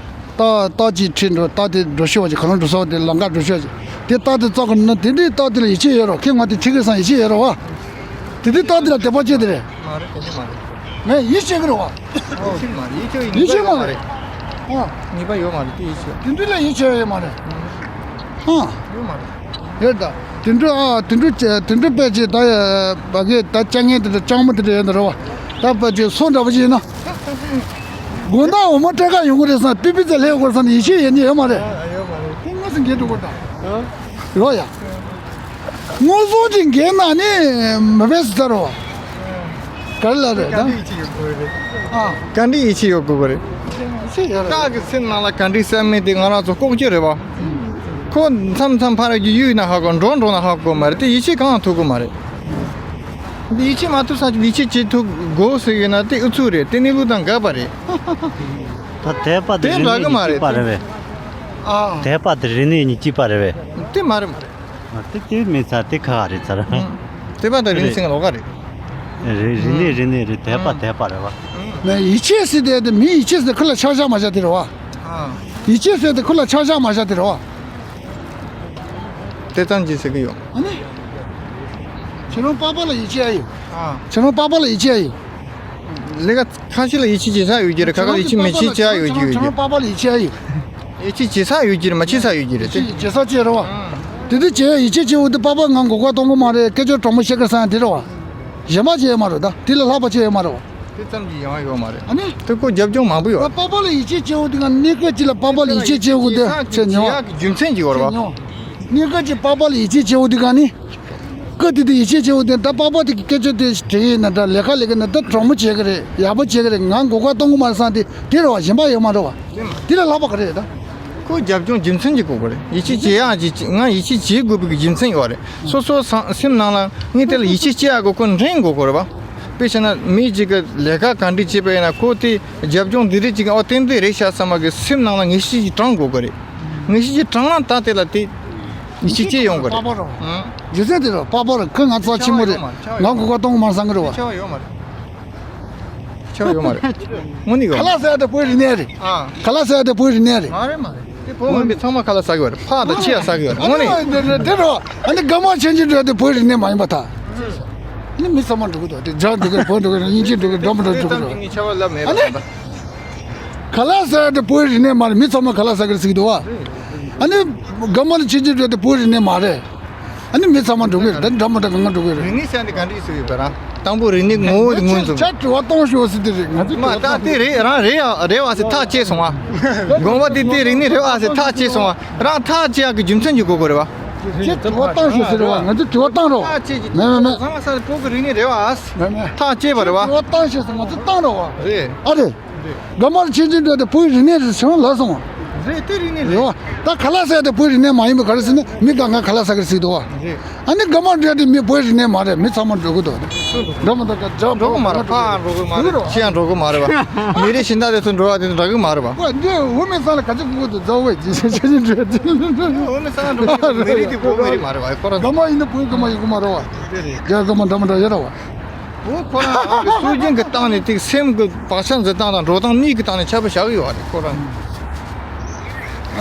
རྟགས་རྟགས་ཅིག་ཁྲིད་འགྲོ། རྟགས་དེ་འགྲོ་ཤོག་ཅིག་ག་རང་འགྲོ་ས་དེ་ལམ་ཁ་འགྲོ་ཤོག་ཅིག་དེ་རྟགས་དེ་བཙོག་གི་ན་དེ་འདྲའི་རྟགས་དེ་ལ་ཡིད་ཆེས་ཡོད་རོགས། ཁྱེད་ང་དེ་ཁྲིད་གི་བསམ་ཡིད་ཆེས་ཡོད་རོགས་བ། དེ་དུས་རྟགས་དེ་ལ་དད་པ་བྱེད་དེ་རེད། མ་རེད། དེ་འདྲ་མ་རེད། ངས་ཡིད་ཆེས་ཀྱི་རེད་བ། ཡིད་ཆེས་མ་རེད། ཡིད་ཆེས་ཡིད་ཆེས་མ་རེད། ཨ། ངེས་པ་ཡོད་མ་རེད། དེ་ཡིད་ཆེས། དེ་འདྲ་ལ་ཡིད་ཆེས་ཡོད་མ་རེད། ཨ། ཡོད་མ་རེད། ཡོད་ད། དེ་འདྲ་ཨ་དེ་འདྲ་དེ་འདྲ་དཔེ་ཅིག་ད་ཡ་བ་གི་ད་ཅ་ངན་དེ་འདྲ་ལྕང་མ་དེ་འདྲ་ཡོད་ད་རེད་བ། ད་དཔེ་ཅིག་སོ་འདྲ་པོ་ཅིག་ཡིན་ན། དགོང་དག་འོ་མ་སྤྲད་ག་ཡོང་གི་རེད་བསམ། པི་པི་ཙེ་ལྷས་ཡོང་གི་རེད་བསམ་ནས་ཡིད་ཆེས་ཡོད་ནི་ཡོད་མ་རེད། ཡོད་མ་རེད། དེ་དངོས་སུ་འགན་འགྲོ་གི་ད། རོ་ཡ། དངོས་ཟོག་ཅིག་འགན་ན་ནི་མི་བས་སུ་ཚར་བ། ག་རེ་ལ་རེད་ད། ག་འདྲ་ཡིད་ཆེས་ཡོད་དགོས་རེད། ཨ། ག་འདྲ་ཡིད་ཆེས་ཡོད་དགོས་རེད། ཡིད་ཆེས་ཡོད་རེད། སྟག་གི་སེམས་ནང་ལ་ག་འདྲའི་བསམ་མེད་དེ་ང་རང་ཚོ་ལྐོག་གྱུར་རེད་བ། ཁོ་མཚམས་མཚམས་ཕར་གྱི་གཡུག་ན་ཧ་གོ། འགྲོ་འགྲོ་ན་ཧ་གོ་མ་རེད་དེ། ཡིད་ཆེས་གང་ཡང་ཐུབ་གི་མ་རེད། འདི་ཡིད་ཆེས་མ་ཐུབ་ས་ཅིག་ཡིད་ཆེས་བྱེད་ཐུབ་དགོས་ཟེར་ཡོད་ན་དེ་ཨུ་ཚུགས་རེད། དེ་གནས་ལུགས་དང་འགལ་བ་རེད། ད་དད་པ་དེ་རིག་གནས་གཉིས་གཅིག་པ་རེད་པས། ཨ། དད་པ་དེ་རིག་གནས་གཉིས་གཅིག་པ་རེད་པས། དེ་མ་རེད་མ་རེད། ཨ། དེ་དེ་མིན་ཚར་དེ་ཁག་རེད་ཚར། ཨང་། དད་པ་དང་རིག་གནས་ཟེར་མཁན་ལོགས་ཀ་རེད། རེད། རིག་གནས་རིག་གནས་རེད། དད་པ་དད་པ་རེད་བ། ནས་ཡིད་ཆེས་ཟེར་དེ་དེ་མི་ཡིད་ཆེས་ཟེར་ཁོ་ལ་ཆ་བཞག་མ་བཞག་དེ་རེད་བ། ཨ། ཡིད་ཆེས་ཟེར་དེ་ཁོ་ལ་ཆ་བཞག་མ་བཞག་དེ་རེད་བ། དེ་ཙམ་གྱིས་ཟེར་གི་ཡོད། ཨ་ནི། ཁྱེད་རང་པགས་པ་ལ་ཡིད་ཆེས་ཡོད། ཨ། ཁྱེད་རང་པགས་པ་ལ་ཡིད་ཆེས་ཡོད། ལས་ཀ་ཁ་ཤས་ལ་ཡིད་ཆེས་བྱེད་ས་ཡོད་ཀྱི་རེད། ཁ་ཁ་ལ་ཡིད་ཆེས་མི་བྱེད་ས་ཡོད་ཀྱི་ཡོད་ཀྱི། ཁྱེད་རང་པགས་པ་ལ་ཡིད་ཆེས་ཡོད། ཡིད་ཆེས་བྱེད་ས་ཡོད་ཀྱི་རེད། མ་བྱེད་ས་ཡོད་ཀྱི་རེད་དེ། ཡིད་ཆེས་བྱེད་ས་ཅི་རེད་བ། ཨང་། དེ་འདྲ་བྱས་ཡིད་ཆེས་བྱེད་འོ་དེ་པགས་པ་ང་མགོ་སྐོར་གཏོང་གི་མ་རེད། སྐད་ཅོར་དྲང་མོ་བཤད་གི་རེད་ཟེར་ཡ་དེ་རེད་བ། གཞན་པ་ཅི་ཡོད་མ་རེད། ད་དེ་ལས་ལྷག་པ་ཅི་ཡོད་མ་རེད་བ། དེ་ཙམ་གྱིས་ཡོང་ཡོད་མ་རེད། ཨ་ནི། དེ་ཁོ་རྒྱབ་ལྗོངས་མང་པོ་ཡོད་རེད། པགས་པ་ལ་ཡིད་ཆེས་བྱེད་འོ་དེ་ག་གནས་སྐབས་ཅིག་ལ་པགས་པ་ལ་ཡིད་ཆེས་བྱེད་འོ་དེ་ཚེ་ཉོ་བ། རྒྱུ་མཚན་གྱིས་ཡོད་རེད་བ། གནས་སྐབས་ཅིག་པགས་པ་ལ་ཡིད་ཆེས་བྱེད་འོ་དེ་ག་ནི། སྐབས་དེ་དུས་ཡིད་ཆེས་བྱེད་འོ་དེ་ད་པགས་པ་དེ་གི་སྐད་ཅོར་དེ་དྲན་ཡིན་ན་འདྲ། ལས་ཀ་ལས་ཀ་ན་ད་དྲང་མོ་བྱེད་གི་རེད། ཡག་པོ་བྱེད་གི་རེད། ང་མགོ་སྐོར་གཏོང་གི་མ་རེད་བསམ་དེ་དེ་རེད་བ། གཞན་པ་ཡོད་མ་རེད་བ། དེ་ལས་ལྷག་པ་ག་རེ་རེད་ད། ཁོ་རྒྱབ་ལྗོངས་རྒྱུ་མཚན་གྱིས་གོ་དགོས་རེད། ཡིད་ཆེས་བྱེད་ཡག་ཅིག་ང་ཡིད་ཆེས་བྱེད་དགོས་པའི་རྒྱུ་མཚན་ཡོད་རེད། སོ་སོ་སང་སེམས་ནང་ལ་ངས་དེ་ལ་ཡིད་ཆེས་བྱེད་ཡག་གི་ཁོ་འདྲེན་དགོས་དགོས་རེད་བ། དཔེ་བྱས་ན་མི་གཅིག་གིས་ལས་ཀ་ག་འདྲ་བྱས་པ་ཡིན་ན་ཁོ་དེ་རྒྱབ་ལྗོངས་འདི་འདྲ་ཅིག་ཨོ་ཏན་ཏན་རེད་ཤག་བསམ་པ་གི་སེམས་ནང་ལ་ངེས་ཤེས་ཅིག་དྲང་དགོས་ཀྱི་རེད། ངེས་ཤེས་ཅིག་དྲང་ན་ད་དེ་ལ་དེ་ཡིད་ཆེས་བྱེད་ཡོང་གི་རེད། པགས་པ་རེད་བ། ཨང་། རྒྱུ་མཚན་དེ་རེད། པགས་པ་རེད། ཁོ་ང་ཚོ་ཆེན་མོ་རེད། ང་མགོ་སྐོར་གཏོང་གི་མ་རེད་བསམ་གི་རེད་བ། ཆེ་བ་ཡོད་མ་རེད། ཆེ་བ་ཡོད་མ་རེད། དངོས་གནས་ཡོད་མ་རེད། ཁ་ལག་ཟ་ཡ་དེ་བོད་རིག་གནས་རེད། ཨ། ཁ་ལག་ཟ་ཡ་དེ་བོད་རིག་གནས་རེད། མ་རེད་མ་རེད། དེ་བོད་མིན་པའི་ཚང་མ་ཁ་ལག་ཟ་གི་ཡོད་རེད། ཕག་དང་ཁྱི་ཡང་ཟ་གི་ཡོད་རེད། དངོས་གནས། དེ་རེད་དེ་རེད། ཨ་ནི་དགའ་མ་ཆེན་ཆེན་འགྲོ་ཡ་དེ་བོད་རིག་གནས་མ་ཡིན་པ་ད། ཨ་ནི་མི་ཚང་མ་འགྲོ་གི་འདུག་དེ་རྒྱ་འགྲོ་གི་རེད། བོད་འགྲོ་གི་རེད། དབྱིན་ཇི་འགྲོ་གི་རེད། འགྲོ་མི་འགྲོ་འགྲོ་གི་རེད། དེ་ཚང་མ་ངས་ཆ་བ་ལབ་མེད་པ་ཨ་ནི། ད་ལྟ། ཁ་ལག་ཟ་ཡ་དེ་བོད་རིག་གནས་མ་རེད། མི་ཚང་མ་ཁ་ལག་ཟ་གི་རེད་ཟེར་གི་འདུག་བ། ཨ་ནི་དགའ་མ་ལ་ཆེན་ཆེན་འགྲོ་ཡ་དེ་བོད་རིག་གནས་མ་རེད། ཨ་ནི་མི་ཚང་མ་འགྲོ་གི་རེད། ད་འདྲ་མི་འདྲ་གང་ག་འགྲོ་གི་རེད། རིག་གནས་ཟེར་ཡ་དེ་ག་འདྲ་ཞིག་ཡོད་པ་ར། དང་པོ་རིག་གནས་ངོ་བོ་དེ་ངོས་འཛིན། ཆ་དྲི་བ་གཏོང་ཤོག་ཟེར་དེ་རེད། ང་ཚོ་མ་ད་དེ་རེད། རང་རེད་ཡ་རེད་བ་ཟེར་ཐག་བཅད་སོང་བ། དགོངས་པ་དེ་དེ་རིག་གནས་རེད་བ་ཟེར་ཐག་བཅད་སོང་བ། རང་ཐག་བཅད་ཡག་གི་རྒྱུ་མཚན་ཅིག་དགོས་ཀྱི་རེད་བ། ཆ་དྲི་བ་བཏང་ཤོག་ཟེར་རེད་བ། ང་ཚོ་དྲི་བ་བཏང་རོགས། ཐག་བཅད་ཀྱི་མེད་མེད་མེད། ཚང་མ་ས་བོད་ཀྱི་རིག་གནས་རེད་བ། མེད་མེད། ཐག་བཅད་པ་རེད་བ། དྲི་བ་བཏང་ཤོག་ཟེར་ང་ཚོ་བཏང་རོགས་བ། རེད། ཨ་རེད། རྒན་མོར་ཆེན་ཆེན་འགྲོ་དེ་བོད་རིག་གནས་རེད་ཟེར་ལབ་སོང་། རེད་དེ་རིག་གནས་རེད། རེད་བ། ད་ཁ་ལག་ཟ་དེ་བོད་རིག་གནས་མ་ཡིན་པ་ག་རེ་ཟེར་ན་མི་གང་ག་ཁ་ལག་ཟ་གི་རེད་ཟེར་འདུག་བ། རེད། ཨ་ནི་རྒན་མོར་འགྲོ་དེ་མི་བོད་རིག་གནས་མ་རེད། མི་ཚང་མ་འགྲོ་གི་འདུག་འགྲོ་མི་འདུག་འགྲོ་གི་མ་རེད། ཕར་འགྲོ་གི་མ་རེད། ཕྱི་ཡང་འགྲོ་གི་མ་རེད་བ། མི་རིགས་གཞན་དག་དེ་ཚོ་འགྲོ་བ་དེ་ཚོ་འདྲ་གི་མ་རེད་བ། ཁོ་འདི་འོ་མི་ས་ལ་ག་ཅི་གི་འགྲོ་དེ་འོ་མི་ས་ལ་འགྲོ་གི་མི་རིགས་དེ་བོད་མི་རིགས་མ་རེད་བ། ཁོ་རང་རྒན་མོ་ཡིན་ན་བོད་རྒན་མོ་ཡིན་གི་མ་རེད་བ། རྒན་རྒན་མོ་འདྲ་མི་འདྲ་ཡོད་རེད་བ། བོད་ཁོ་རང་སྲོལ་རྒྱུན་གྱི་སྟེང་ནས་ཏིག་སེམས་ཀྱི་བག་ཆགས་འཛིན་སྟངས་དང་འགྲོ་སྟངས་གཉིས་ཀྱི་སྟེང་ནས་ཁྱད་པར་བཞག་གི་ཡོད་རེད་ཁོ་རང་།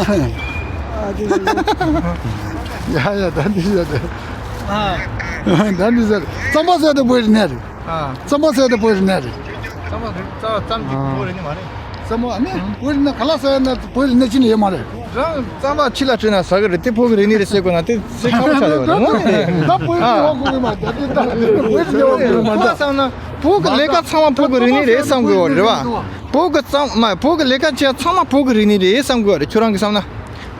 ཡ་ཡ་ད་འདི་ཡ་ད། ད་འདི་ཟེར་རྩམ་པ་ཟེར་དེ་བོད་རིག་གནས་རེད། རྩམ་པ་ཟེར་དེ་བོད་རིག་གནས་རེད། རྩམ་པ་རྩམ་གྱི་བོད་རིག་གནས་མ་རེད། རྩམ་པ་ནི་བོད་རིག་གནས་ཁ་ལག་ཟ་ཡ་ན་བོད་རིག་གནས་ཅི་ནས་ཡོད་མ་རེད། རང་རྩམ་པ་ཕྱི་ལ་སྤྲད་ན་ཟ་གི་རེད། དེ་བོད་ཀྱི་རིག་གནས་རེད་ཟེར་དགོས་ན་དེ་ཚེ་ཁ་བ་ཆགས་ཡོད་རེད། དངོས་གནས་རེད། ད་བོད་ཀྱི་ཨ་འོག་གི་མ་ད་དེ་ད་བོད་ཀྱི་འོག་གི་མ་ད། བསམ་ན་བོད་ཀྱི་ལས་ཀ་ཚང་མ་བོད་ཀྱི་རིག་གནས་རེད་བསམ་དགོས་པ་རེད་བ། བོད་ཀྱི་རྩམ་མ་བོད་ཀྱི་ལས་ཀ་བྱེད་ཡ་ཚང་མ་བོད་ཀྱི་རིག་གནས་རེད་བསམ་དགོས་པ་རེད། ཁྱོད་རང་གིས་བསམ་ན།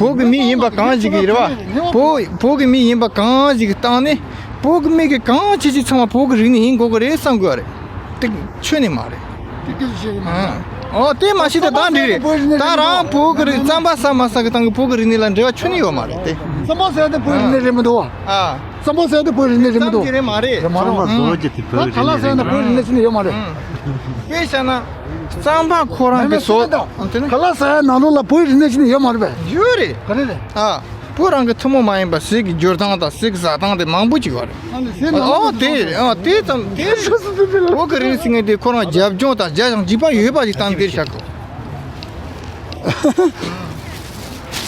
བོད་ཀྱི་མི་ཡིན་པ་གང་ཞིག་གིས་རེད་བ། བོད་བོད་ཀྱི་མི་ཡིན་པ་གང་ཞིག་གི་སྟེང་ནས་བོད་ཀྱི་མི་གི་གང་ཆེ་ཆེ་ཚང་མ་བོད་ཀྱི་རིག་གནས་ཡིན་དགོས་ཀྱི་རེད་བསམ་དགོས་པ་རེད། དེ་ཁྱོན་ནས་མ་རེད། དེ་སྐད་ཆ་བཤད་གི་མ་རེད། ཨོ་དེ་མ་ཤེས་ཏེ་ད་འགྲིག་རེད། ད་རང་བོད་ཀྱི་རིག་རྩམ་པ་ཟ་མ་ཟ་གི་སྟེང་གི་བོད་ཀྱི་རིག་གནས་ལ་འབྲེལ་བ་ཁྱོན་ནས་ཡོད་མ་རེད་དེ། རྩམ་པ་ཟ་དེ་བོད་རིག་གནས་རེད་མི་འདུག་བ། ཨ། རྩམ་པ་ཟ་དེ་བོད་རིག་གནས་རེད་མི་འདུག་རྩམ་གྱི་རེད་མ་རེད། རེད་མ་རེད། ཁ་ལག་ཟ་ན་བོད་རིག་གནས་ཅི་ནས་ཡོད་མ་རེད། དཔེ་བཞག་ན། རྩམ་པ་ཁོ་རང་གི་བཟོ། ཁ་ལག་ཟ་ཡ་ནང་ལོགས་ལ་བོད་རིག་གནས་ཅི་ནས་ཡོད་མ་རེད་པས། ཡོད་རེད། ག་རེ་རེད། ཨ། བོད་རང་གི་ཐུན་མོང་མ་ཡིན་པ་ཟས་ཀྱི་སྦྱོར་སྟངས་དང་ཟས་ཀྱི་ཟ་སྟངས་དེ་མང་པོ་ཅིག་ཡོད་རེད། ཨ་ནི་ཟས་ནང་ཨོ་ལ་དེ་ཨ་དེ་ཙམ་དེ་བོད་ཀྱི་རིག་གནས་ཟེར་མཁན་དེ་ཁོ་རང་རྒྱབ་ལྗོངས་དང་རྒྱ་ཡང་འཇིགས་པ་ཡོད་པ་ཞིག་བཏང་དེར་བཞག་གོ།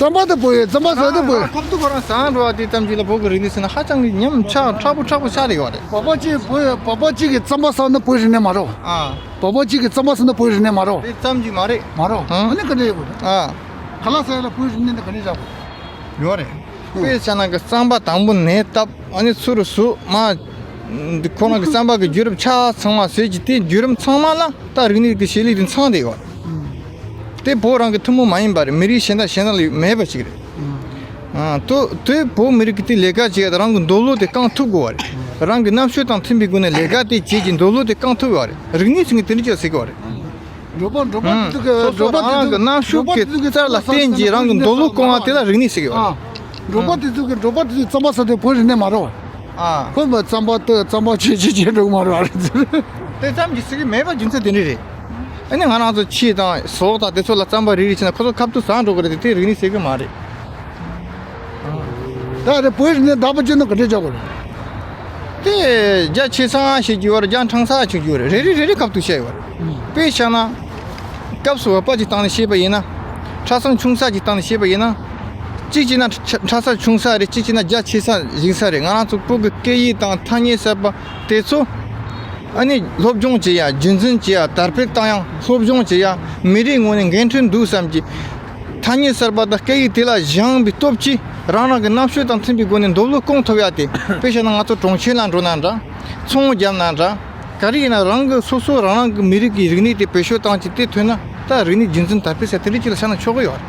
རྩམ་པ་དེ་བོད་ཡོད། རྩམ་པ་ཟ་དེ་བོད་ཡོད། ཁབ་ཏུ་ཁོ་རང་ཟ་འགྲོ་བ་དེ་ཙམ་ཅིག་ལ་བོད་ཀྱི་རིག་གནས་ཟེར་ན་ཧ་ཅང་གི་ཉམས་ཆག་དྲག་པོ་དྲག་པོ་ཆགས་རེ་ཡོད་རེད། བ་ཕ་གཅིག་བོད་ཡོད། བ་ཕ་གཅིག་གི་རྩམ་པ་ཟ་ན་བོད་རིག་གནས་མ་རེད། ཨ། བ་ཕ་གཅིག་གི་རྩམ་པ་ཟ་ན་བོད་རིག་གནས་མ་རེད། དེ་ཙམ་གྱིས་མ་རེད། མ་རེད། ཨ་ནི་ག་འདྲ་ཡོད་དགོས་རེད། ཨ། ཁ་ལག་ཟ་ཡ་ལ་བོད་རིག་གནས་འདི་ག་འདྲ་བཞག་དགོས། ཡོད་རེད། དཔེ་བཞག་ན་གི་རྩམ་པ་དང་པོ་ནས་བཏབ་ཨ་ནི་ཚུར་ཟུག་མ། འདི་ཁོ་རང་གི་རྩམ་པ་གི་བརྒྱུད་རིམ་ཆ་ཚང་མ་ཟེར་གྱི་དེ་བརྒྱུད་རིམ་ཚང་མ་ལ་ད་རིག་གནས་ཀྱི་བྱེད་ལས་དེ་ཚང་བསྡད་ཡོད་རེད། དེ་བོད་རང་གི་ཐུན་མོང་མ་ཡིན་པ་རེད། མི་རིགས་གཞན་དང་གཞན་དང་ལས་མེད་པ་ཞིག་རེད། ཨ། དོ་དེ་བོད་མི་རིགས་ཀྱི་དེ་ལས་ཀ་བྱེད་ཡ་དང་རང་གི་འདོད་བློ་དེ་བསྐང་ཐུབ་དགོས་པ་རེད། རང་གི་རྣམ་དཔྱོད་དང་མཐུན་པའི་སྒོ་ནས་ལས་ཀ་དེ་བྱེད་ཀྱི་འདོད་བློ་དེ་བསྐང་ཐུབ་དགོས་པ་རེད། རིག་གནས་ཟེར་མཁན་དེ་འདྲ་ཅིག་ཟེར་གི་པ་རེད། འབྲོག་པ་འབྲོག་པ་དེ་ཚོ་གི་སོ་སོ་འབྲོག་པ་དེ་རང་གི་རྣམ་ཤེས་ཀྱི་རྩལ་ལ་བརྟེན་གྱིས་རང་གི་འདོད་བློ་སྐོང་བ་དེ་ལ་རིག་གནས་ཟེར་གི་པ་རེད། འབྲོག་པ་དེ་ཚོ་གི་འབྲོག་པ་དེ་ཚོའི་རྩམ་པ་ཟ་དེ་བོད་རིག་གནས་མ་རེད་པ། ཨ། ཁོ་མ་རྩམ་པ་ལྟོས་རྩམ་པ་ཆེ་ཆེ་ཆེ་འགྲོ་གི་མ་རེད་པ། དེ་ཙམ་གྱིས་ཟེར་གི་མེད་པ་རྒྱུ་མཚན་དེ་འདྲ་རེད། ཨ་ནི་ང་རང་ཚོ་ཕྱེ་དང་ཟོག་དང་དེ་ཚོ་ལ་རྩམ་པ་རེ་རེ་བྱས་ན་ཁོ་ཚོ་ཁབ་ཏུ་ཟ་འགྲོ་གི་རེད་དེ། དེ་རིག་གནས་ཟེར་གི་མ་རེད། ད་རེ་བོད་རིག་གནས་བདག་པོ་བྱས་ན་ག་འདྲས་བྱ་དགོས་རེད། དེ་རྒྱ་ཆེ་ས་བཤད་རྒྱུ་ཡོད་རེད། རྒྱ་འཕྲང་ས་བཤད་རྒྱུ་ཡོད་རེད། རེ་རེ་རེ་རེ་ཁབ་ཏུ་བཤད་ཡོད་རེད། དཔེ་བཞག་ན། སྐབས་སུ་བབ་པ་ཅིག་སྟེང་ནས་བཤད་པ་ཡིན་ན། ཁྲ་ས་ཆུང་ས་ཅིག་སྟེང་ནས་བཤད་པ་ཡིན་ན། གཅིག་བྱས་ན་ཁྲ་ས་ཆུང་ས་རེད། གཅིག་བྱས་ན་རྒྱ་ཆེ་ས་ཞིག་ས་རེད། ང་རང་ཚོ་བོད་ཀྱི་སྐད་ཡིག་དང་ཐ་སྙད་གསར་པ་དེ་ཚོ། ཨ་ནི་སློབ་སྦྱོང་བྱེད་ཡ། རྒྱུན་འཛིན་བྱེད་ཡ། དར་སྤེལ་བཏང་ཡ། སློབ་སྦྱོང་བྱེད་ཡ། མི་རིགས་ངོས་ནས་འགན་འཁྲི་འདུག་བསམ་གྱི། ཐ་སྙད་གསར་པ་དང་སྐད་ཡིག་དེ་ལ་སྦྱངས་པའི་སྟོབས་ཀྱིས་ རང་རང་གི་རྣམ་དཔྱོད་དང་མཐུན་པའི་སྒོ་ནས་འདོད་བློ་སྐོང་ཐུབ་ཡ་དེ། དཔེ་བཤད་ན་ང་ཚོ་གྲོང་ཁྱེར་ལ་འགྲོ་ན་འདྲ། ཚོང་བརྒྱབ་ན་འདྲ། ག་རེ་ཡིན་ན་རང་གི་སོ་སོ་རང་རང་གི་མི་རིགས་ཀྱི་རིག་གནས་དེ་བེད་སྤྱོད་བཏང་བྱས་དེ་ཐོན་ན་ད་རིག་གནས་རྒྱུན་འཛིན་དར་སྤེལ་ཟེར་དེ་འདྲའི་ཅིག་ལ་ཆགས་ན་ཆོག་གི་ཡོད་རེད།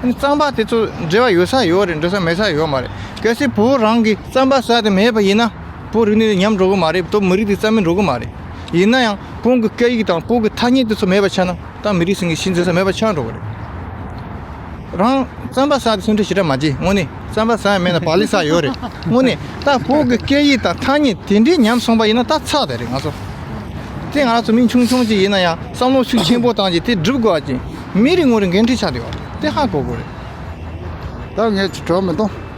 ཨ་ནི་རྩམ་པ་དེ་ཚོ་འབྲེལ་བ་ཡོད་ས་ཡོད་རེད། འབྲེལ་ས་མེད་ས་ཡོད་མ་རེད། གལ་སྲིད་བོད་རང་གི་རྩམ་པ་ཟ་དེ་མེད་པ་ཡིན་ན་བོད་རིག་གནས་དེ་ཉམས་འགྲོ་གི་མ་རེད། བོད་མི་རིགས་དེ་རྩ་མེད་འགྲོ་གི་མ་རེད། ཡིན་ན་ཡང་བོད་ཀྱི་སྐད་ཡིག་དང་བོད་ཀྱི་ཐ་སྙད་དེ་ཚོ་མེད་པ་ཆགས་ན་ད་མི་རིགས་ཟེར་མཁན་གཞི་འཛིན་ས་མེད་པ་ཆགས་འགྲོ་གི་རེད། རང་རྩམ་པ་ཟ་དེ་སེམས་ཁྲལ་ཞེ་དྲག་མ་བྱེད། དངོས་གནས་རྩམ་པ་ཟ་ཡ་མེད་ན་བག་ལེབ་ཟ་ཡོད་རེད། དངོས་གནས་ད་བོད་ཀྱི་སྐད་ཡིག་དང་ཐ་སྙད་དེ་འདྲའི་ཉམས་སོང་པ་ཡིན་ན་ད་ཚར་དེ་རེད། ང་ཚོ་དེ་ང་ཚོ་མི་ཆུང་ཆུང་ཅིག་ཡིན་ན་ཡང་བསམ་བློ་ཤུགས་ཆེན་པོ་བཏང་རྗེས་དེ་སྒྲུབ་དགོས་པ་ཅིག་མི་རེ་ངོ་རེ་འགན་འཁྲི་ཆགས་བསྡད་ཡོད་རེད། དེ་ཧ་གོ་དགོས་རེད། ད་ངས་ཅིག་གྲོགས་མི་གཏོང་།